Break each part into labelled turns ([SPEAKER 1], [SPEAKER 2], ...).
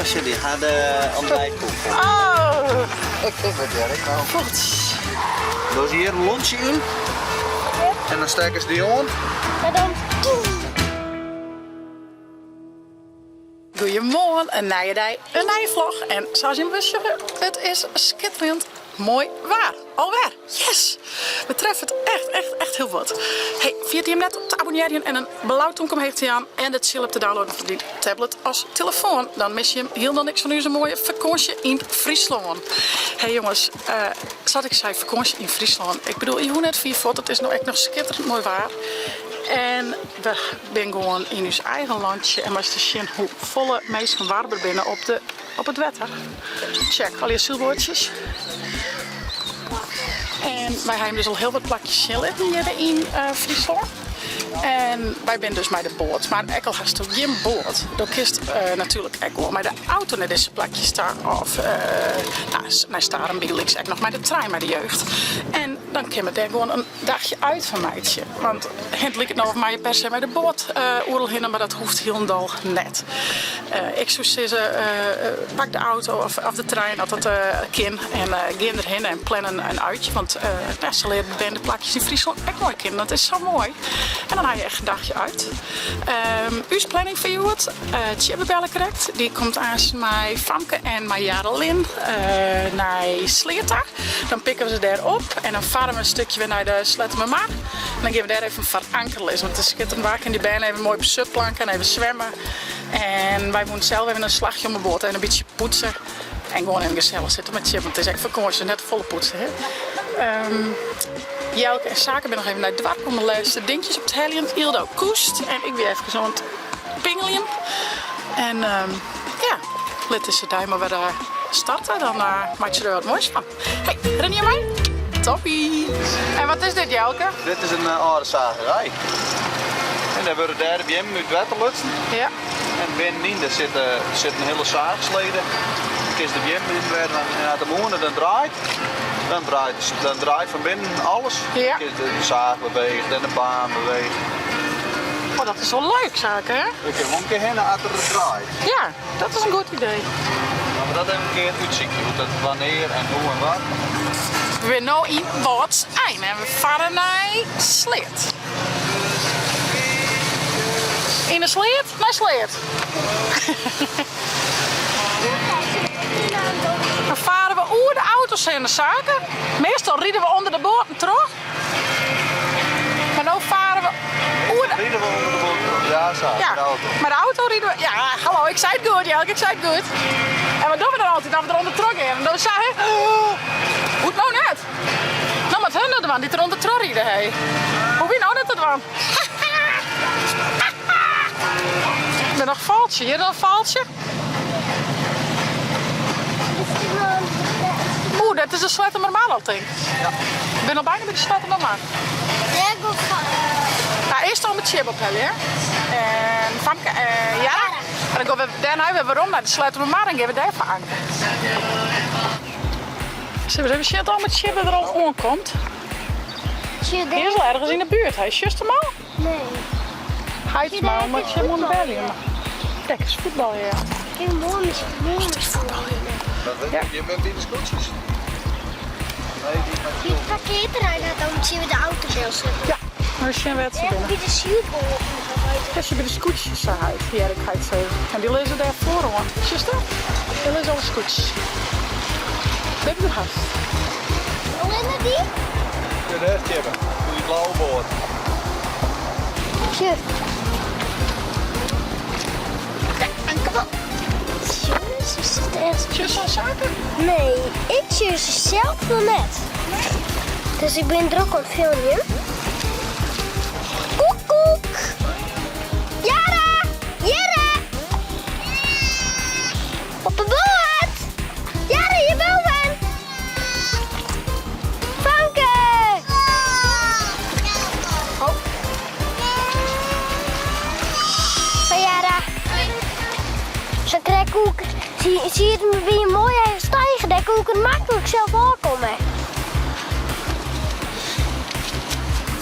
[SPEAKER 1] Oh, sjoch, dy ha de ontbijtkoek.
[SPEAKER 2] Oh!
[SPEAKER 3] Ik wit dêr ek no.
[SPEAKER 2] Fûgeltsjes.
[SPEAKER 3] Dochst hjir in lontsje yn en dan stekkest dy oan.
[SPEAKER 4] En dan.
[SPEAKER 2] Goeiemoarn, in nije dei, in nije vlog. En sa as jim wis sjogge, it is skitterjend moai waar. Alwer! Yes! We treffe it echt, echt, echt hiel wat. Hey, ferjit jim net te abonnearjen en in blau tomke omheech te jaan en de tsjil-app te downloaden foar dyn tablet as telefoan. Dan misse jim hielendal niks fan ús moaie fakânsje yn Fryslân. Hey jonges, uh, sa't ik sei, fakânsje yn Fryslân. Ik bedoel, je hoege net fier fuort, it is no ek noch skitterend moai waar. En we binne gewoan yn ús eigen lantsje en moatst ris sjen hoe folle minsken warber binne op, de, op it wetter. Check, allegear sylboatsjes. En wy ha jim dus al hiel wat plakjes sjen litten hjir yn uh, Fryslân. En wy binne dus mei de boat. Mar ek al hasto gjin boat, do kinst uh, natuerlik ek gewoan mei de auto nei dizze plakjes ta. Of uh, nou, nei Starum bygelyks ek noch mei de trein mei de jeugd. En dan kinne we dêr gewoan in dagje uit fan meitsje. Want it liket no of meie je per se mei de boat oeral hinne, mar dat hoecht hielendal net. Ik soe sizze, pak de auto of de trein as dat kin en gean derhinne en plan in uitje. Want ja, sa leare de bern de plakjes yn Fryslân ek moai kennen. Dat is sa moai. En dan ha je echt in dagje uit. Us planning foar hjoed, Tjibbe belle krekt. Dy komt aanst mei Famke en mei Jarelin nei Sleat ta. Dan pikke we se dêr op en dan farre we in stikje wer nei de Sleattemermar. En dan gean we dêr even foar anker lizzen, want it is skitterend waar. Kinne dy bern even moai op de supplanke en even swimme. En wy woene sels even in slachje om 'e boat en in bytsje poetse. En gewoan even gesellich sitte mei Tjibbe, want it is ek fakânsje, net te folle poetse. Hè? Jelke en Sake binne noch even nei it doarp om de lêste dinkjes op te heljen. Ildo koest en ik wie efkes oan it pingeljen. En ja, lit dizze dei mar wer starte, dan meitsje we der wat moais fan. Hey, rinne jim mei? Toppie! En wat is dit, Jelke?
[SPEAKER 3] Dit is in âlde sagerij. En dêr wurde dêr de beammen út it wetter lutsen.
[SPEAKER 2] Ja.
[SPEAKER 3] En binnenyn dêr sit, sit in hiele saachslede. Dan kinst de beammen yn wer en as de mûne dan draait, dan draait, dan draait fan binnen alles.
[SPEAKER 2] Ja.
[SPEAKER 3] Dan kinst de saach beweegt en de baan beweegt.
[SPEAKER 2] Oh, dat is wol leuk, Sake, hè?
[SPEAKER 3] Ik kin wol in kear hinne as er draait.
[SPEAKER 2] Ja, dat is in goed idee.
[SPEAKER 3] Moatte we dat even in kear útsykje, hoe dat wannear en hoe en wat.
[SPEAKER 2] We binne no yn Wâldsein en we farre nei Sleat. Yn de sleat nei Sleat. Dan fare we oer de auto's hinne, Sake. Meastal ride we ûnder de boaten troch. Mar no fare we oer de...
[SPEAKER 3] Ride we ûnder de boaten troch? Ja, sa,
[SPEAKER 2] Ja,
[SPEAKER 3] mei de auto.
[SPEAKER 2] mei de auto ride we... Ja, hallo, ik sei it goed, Jelke, ik sei it goed. En wat dogge we dan altyd as we der ûnder troch gean? Dan sa, hè? Hoe't no net? No moat hun dat dwaan, dy't der ûnder troch ride, hé. Hoege wy no net te dwaan. Der noch faltsje, hjir noch in faltsje. Oeh, dat is de Sleattemermar al, tink.
[SPEAKER 3] Ja.
[SPEAKER 2] Ik bin al bijna by de Sleattemermar. Nou, earst al mei Tjibbe ophelje, hè. En Famke en Jara. En dan gean we dêrnei wer werom nei de Sleattemermar en gean we dêr foar anker. Sille we ris even sjen oft ome Tjibbe der al oankomt? Hy is al ergens yn de buert. Hy sjochst him al?
[SPEAKER 4] Nee.
[SPEAKER 2] Heit mei om it oan de beljen. Dêr is fuotbalje, ja.
[SPEAKER 4] Kin moai mis
[SPEAKER 2] fuotbalje.
[SPEAKER 3] Ja. Je bent by de skûtsjes. Nee, die met
[SPEAKER 4] By it parkearterrein hat ome Tjibbe de auto delsetten.
[SPEAKER 2] Ja, we sjen wêr't se binne.
[SPEAKER 4] By de sylboaten.
[SPEAKER 2] Ja, se by de skûtsjes, sa heit, hear ik heit sizzen. En dy lizze dêr foaroan. Sjochst dat? Dêr lizze alle skûtsjes. Binne der hast.
[SPEAKER 4] Allinne dy?
[SPEAKER 3] Ja, dêr is Tjibbe. Oer dy blauwe boat.
[SPEAKER 4] Sjoch. En kom op. Sjoch, is het echt...
[SPEAKER 2] Sjochst al saken?
[SPEAKER 4] Nee, ik sjoch se sels noch net. Dus ik bin drok oan it filmjen. Koek, koek. Jara! Jere! Op de boat! Jara, hjirboven! Famke! Oh. Hoi Jara. Sa krekt koe ik, siet by in moai eigen steiger, dêr koe ik it maklik sels ôfkomme.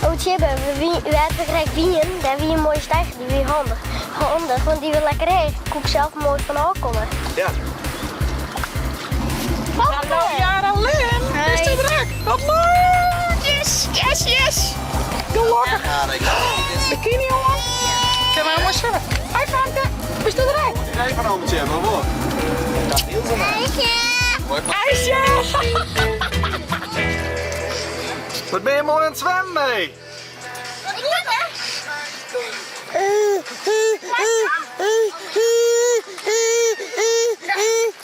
[SPEAKER 4] Oh Tjibbe, wêr't we krekt wienen, dêr wie in moaie steiger, dy wie handich. Handich, want dy wurdt lekker heech. Koe ik sels moai fan ôfkomme.
[SPEAKER 3] Ja.
[SPEAKER 2] Hallo Jara Lynn! Is it drok? Wat leuk! Yes, yes, yes! Gelokkich! Bikini oan. Kinne wy moai swimme. Hoi Famke, bist du drok?
[SPEAKER 3] Even een ommetje, maar wat?
[SPEAKER 4] IJsje!
[SPEAKER 2] IJsje!
[SPEAKER 3] Wat ben je mooi aan het zwemmen mee?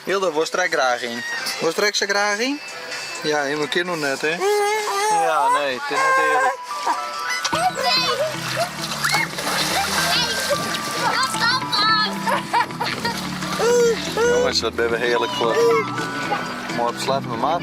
[SPEAKER 3] Hilde, wolst der ek graach yn? Wolst der ek sa graach yn? Ja, himmel kin noch net, hè? Ja, nee, it is net earlik. Jonges, wat binne we hearlik fuort. Moai op Sleattemermar.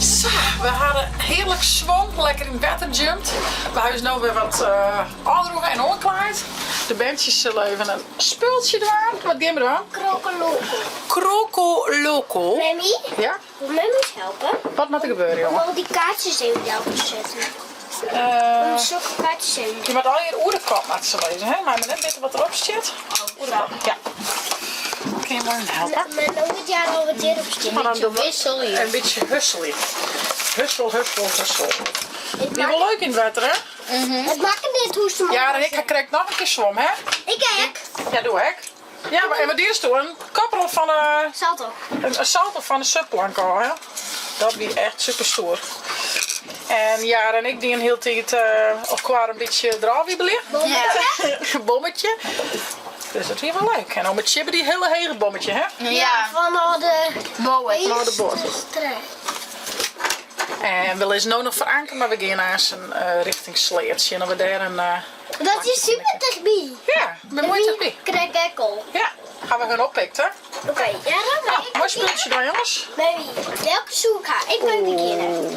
[SPEAKER 2] Sa, we hawwe hearlik swom, lekker yn it wetter jumpt. We hawwe ús no wer wat ôfdrûge en oanklaaid. De berntsjes sille even in spultsje dwaan. Wat gean we dwaan?
[SPEAKER 4] Krokoloko.
[SPEAKER 2] Krokoloko?
[SPEAKER 4] Memmy?
[SPEAKER 2] Ja?
[SPEAKER 4] Wol mem ús helpe?
[SPEAKER 2] Wat moat der gebeure, jonge?
[SPEAKER 4] Om al dy kaartsjes even del te setten. Om sokke kaartsjes even.
[SPEAKER 2] Je moat allegear oer de kop moatte se lizze, hè? Mei mar net witte wat derop stiet. Oer de kop, ja. Kin je mei helpe?
[SPEAKER 4] Mar no wit Jara al wat hjirop stiet.
[SPEAKER 2] Een bytsje husselje. In bytsje husselje. Hussel, hussel, hussel. Wie wol leuk yn it wetter, hè?
[SPEAKER 4] It makket net hoe'tst him
[SPEAKER 2] Ja, en ik ha krekt noch in kear swom, hè?
[SPEAKER 4] Ik ek.
[SPEAKER 2] Ja, doe ek. Ja, en wat diesto? In koprol fan de.
[SPEAKER 4] Salto.
[SPEAKER 2] In salto fan de supplank ôf, hè? Dat wie echt super stoer. En Jara en ik dienen hieltyd elkoar in bytsje derôf wiebelje.
[SPEAKER 4] Bommetje.
[SPEAKER 2] Bommetje. Dus dat wie wol leuk. En ome Tjibbe die hiele hege bommetje, hè?
[SPEAKER 4] Ja, fan de
[SPEAKER 2] boat. Fan de boat. En we lizze no noch foar anker, mar we gean aanst richting Sleat sjen of we dêr in.
[SPEAKER 4] Dat is super tichtby.
[SPEAKER 2] Ja, ben moai tichtby.
[SPEAKER 4] Krekt ek al.
[SPEAKER 2] Ja, ha we hun oppikt, hè?
[SPEAKER 4] Oké, ja dan
[SPEAKER 2] Nou, moai spultsje dan, jonges.
[SPEAKER 4] Bij wie? Welke soe ik ha? Ik ben beginnen.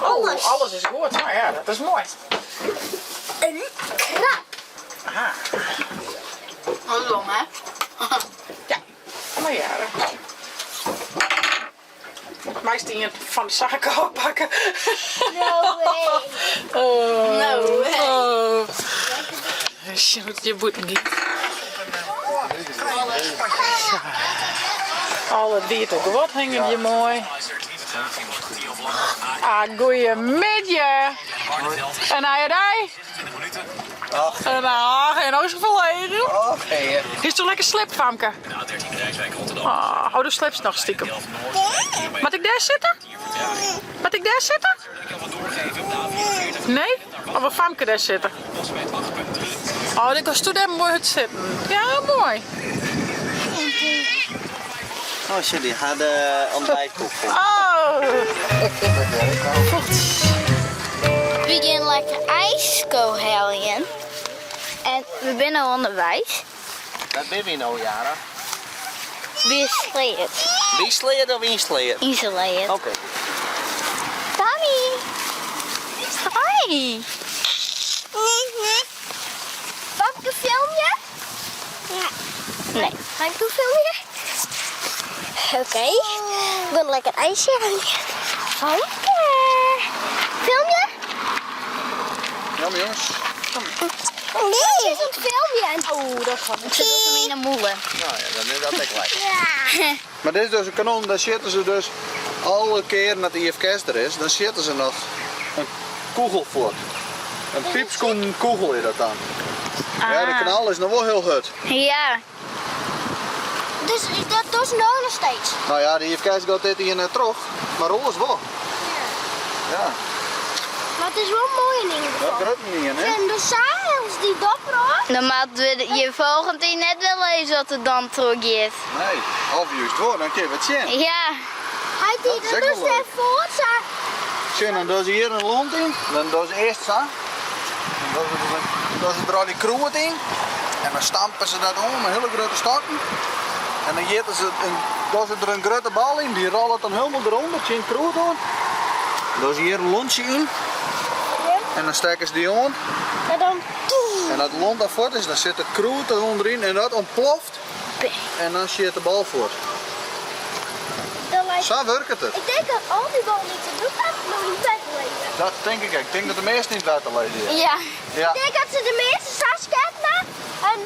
[SPEAKER 2] Alles. Oh, alles is goed. Nou ja, dat is moai.
[SPEAKER 4] Een krab.
[SPEAKER 2] Aha.
[SPEAKER 5] Hallo, hè?
[SPEAKER 2] Ja, maar ja. Meist ien fan de saak ôfpakke.
[SPEAKER 4] No way.
[SPEAKER 2] Oh.
[SPEAKER 5] No way.
[SPEAKER 2] Oh. Sjen hoe't it hjir bûten giet. Sa. Al it wiete guod hinget hjir moai. Ah, goeiemiddei. In nije dei. En ach, en ook zo verlegen. Is toch lekker slip, Famke? Oh, oh, du slepst noch stiekem. Moat ik dêr sitte? Moat ik dêr sitte? Nee? Of wol Famke dêr sitte? Oh, dan kinsto dêr moai hurd sitten. Ja, moai.
[SPEAKER 1] Oh, sjoch, dy ha de ontbijtkoek fûn.
[SPEAKER 2] Oh!
[SPEAKER 5] We gean lekker ijsko heljen. En we binne ûnderweis.
[SPEAKER 1] Wêr binne wy no, Jara?
[SPEAKER 5] By Sleat.
[SPEAKER 1] By Sleat of yn Sleat?
[SPEAKER 5] Yn Sleat.
[SPEAKER 1] Oké.
[SPEAKER 5] Tommy! Hoi!
[SPEAKER 4] Famke filmje? Ja.
[SPEAKER 5] Nee.
[SPEAKER 4] Ga ik doen filmje? Oké. Ik wil lekker ijsje halen. Famke! Filmje?
[SPEAKER 3] Ja, maar jongens.
[SPEAKER 4] Nee! Het is een filmpje.
[SPEAKER 5] Oh, dat gaat. Ik zit ook in mijn moele.
[SPEAKER 3] Nou ja, dan is dat ek lekker.
[SPEAKER 4] Ja.
[SPEAKER 3] Maar dit is dus een kanon, daar zitten ze dus alle keren dat de IFKS er is, dan zitten ze noch in kûgel fuort. In pypskoen kûgel is dat dan. Ja, de knal is noch wol hiel hurd.
[SPEAKER 5] Ja.
[SPEAKER 4] Dus dat docht no noch steeds.
[SPEAKER 3] Nou ja, de IFKS giet dit jier net troch, mar oars wol. Ja.
[SPEAKER 4] Mar it is wol moai yn ieder
[SPEAKER 3] Dat
[SPEAKER 4] geval.
[SPEAKER 3] grut ien, hè?
[SPEAKER 4] En de zaals die dopper op.
[SPEAKER 5] Dan moatte we je folgjend jier net wer lizze wat der dan trochgiet.
[SPEAKER 3] Nee, of juist wol, dan kin je wat sjen.
[SPEAKER 5] Ja.
[SPEAKER 4] Hij
[SPEAKER 3] Dat
[SPEAKER 4] die
[SPEAKER 3] is
[SPEAKER 4] er
[SPEAKER 3] ek
[SPEAKER 4] dus
[SPEAKER 3] wel leuk.
[SPEAKER 4] daarvoor zo.
[SPEAKER 3] Sjen, dan dogge ze hjir in lont yn. Dan dogge ze earst sa. Dan dogge ze, dogge ze der al die krûd yn. En dan stampe se dat oan mei hiele grutte stokken. En dan jitte se in, dogge se der in grutte bal yn. Dy rollet dan hielendal derûnder tsjin it krûd oan. Dan dogge se hjir in lontsje yn. En dan stekke se dy oan.
[SPEAKER 4] En dan.
[SPEAKER 3] En as it lont dan fuort is, dan sit it krûd der ûnderyn en dat ûntploft. En dan sjit de bal fuort.
[SPEAKER 4] Dan lijkt
[SPEAKER 3] Sa wurket it.
[SPEAKER 4] Ik denk dat al die ballen niet te doen hebben, nog niet wetter liggen.
[SPEAKER 3] Dat tink ik ek. Ik tink dat de measten yn it wetter lizze. Ja.
[SPEAKER 5] Ja.
[SPEAKER 3] Ja.
[SPEAKER 4] Ik denk dat ze de meeste sasketten en.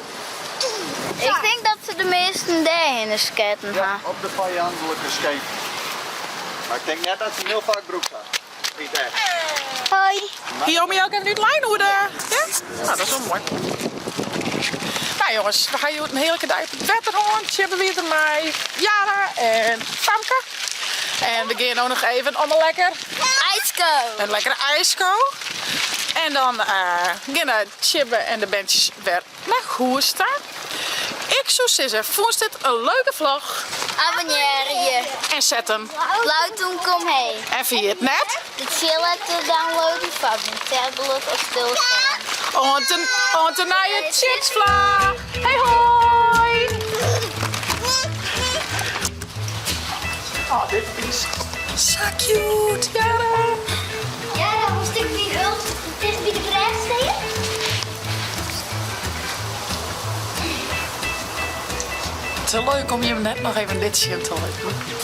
[SPEAKER 5] Ik denk dat se de measten dêrhinne sketten
[SPEAKER 3] Ja,
[SPEAKER 5] ha.
[SPEAKER 3] op de fijandelijke schepen. Mar ik tink net dat se 'm hiel faak brûkt ha. Niet echt.
[SPEAKER 5] Hoi.
[SPEAKER 2] Hie jo my ek even útlein oer de... Ja? Nou, dat is wol moai. Nou jonges, we ha hjoed in hearlike dei op it wetter hân. Tsjibbe wie der mei Yara en Famke. En we gean no noch even om in lekker...
[SPEAKER 5] Ijsko.
[SPEAKER 2] In lekkere ijsko. En dan geane Tsjibbe en de berntsjes wer nei hûs ta. Ik soe sizze, fûnst dit in leuke vlog?
[SPEAKER 5] Abonnearje.
[SPEAKER 2] En set him.
[SPEAKER 5] Blauwtong omheech.
[SPEAKER 2] En ferjit net.
[SPEAKER 5] De tsjil te downloaden foar dyn tablet of telefoan.
[SPEAKER 2] Oant de, oant de nije Tsjitsvlog. Hey hoi! Oh, dit is sa cute, Yara.
[SPEAKER 4] Ja, dan moest ik die hulp dicht bij de brug staan.
[SPEAKER 2] Te leuk om je net noch even dit sjen te litten.